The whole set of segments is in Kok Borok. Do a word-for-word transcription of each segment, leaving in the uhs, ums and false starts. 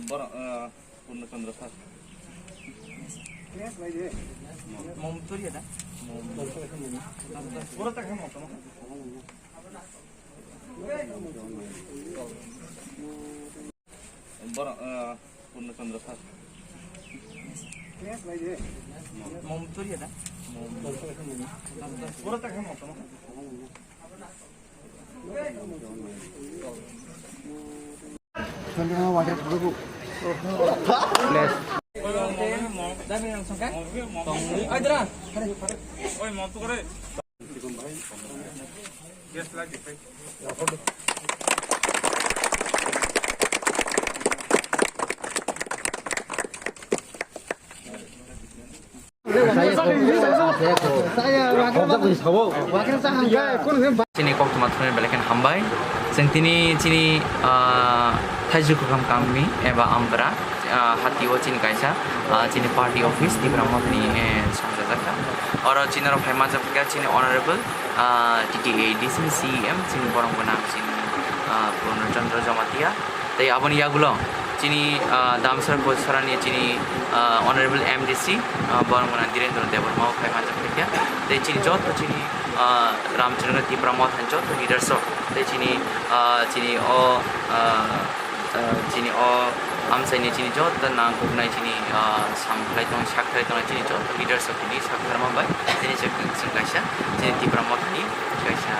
Borok, eh, Purno Chandra Sar. Mom turi ada. Pura tak mom. Borok, eh, Purno Chandra Sar. Mom turi ada. Pura tak mom. Chini koktwma thumnani belai kheno hambai. Chwng tini chini, ah, Thaijukham kami eba Amkra, ah, hati o chini kaisa, ah, chini party office Tipra Mothani, eh, songchajak kha. Oro chini oro phai manjak kha chini honorable, ah, T T A D C, C E M, chini borok gwnang chini, ah, Purno Chandra Jamatia. Tei aboni yagulo chini, ah, Damsara Koisorani chini, ah, Honorable M D C, ah, borok gwnang Dhirendra Debbarma o phai manjak kha. Tei chini joto chini, ah, Ramchandra Tipra Mothani joto leaders rok. Tei chini, ah, chini o, ah, ah, chini o amchaini chini joto nangkuknai chini, ah, samkhlai tong, sakhlai tongnai chini joto leaders rok tini saktharma bai tini chwng kaisa chini Tipra Mothani kaisa,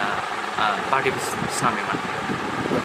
ah, party bwswk swnamwi mano.